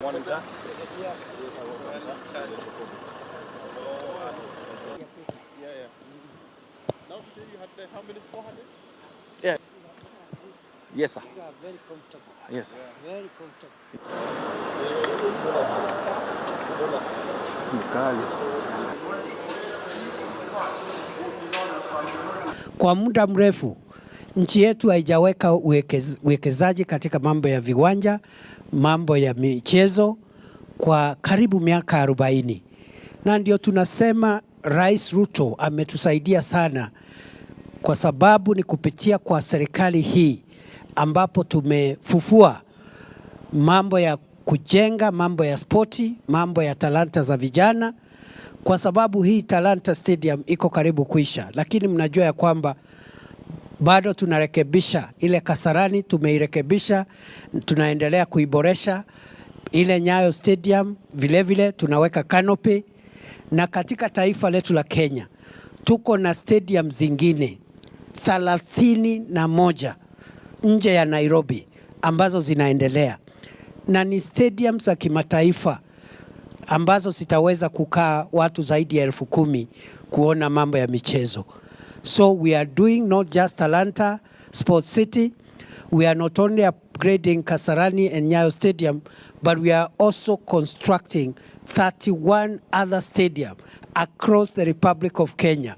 Morning, sir. Yes, sir. Welcome, sir. Yeah. Now today you had how many? 400? Yeah. Yes, sir. These are very comfortable. Yes. Very comfortable. Mkali. Kwa muda mrefu nchi yetu haijaweka uwekezaji katika mambo ya viwanja, mambo ya michezo kwa karibu miaka 40, na ndio tunasema Rais Ruto ametusaidia sana, kwa sababu ni kupitia kwa serikali hii ambapo tumefufua mambo ya kujenga, mambo ya spoti, mambo ya talanta za vijana, kwa sababu hii Talanta Stadium iko karibu kuisha, lakini mnajua ya kwamba bado tunarekebisha ile Kasarani, tumeirekebisha, tunaendelea kuiboresha ile Nyayo Stadium, vilevile vile, tunaweka canopy, na katika taifa letu la Kenya tuko na stadium zingine 31 nje ya Nairobi ambazo zinaendelea na ni stadium za kimataifa ambazo zitaweza kukaa watu zaidi ya 10,000 kuona mambo ya michezo. So we are doing not just Talanta Sports City, we are not only upgrading Kasarani and Nyayo Stadium, but we are also constructing 31 other stadium across the Republic of Kenya.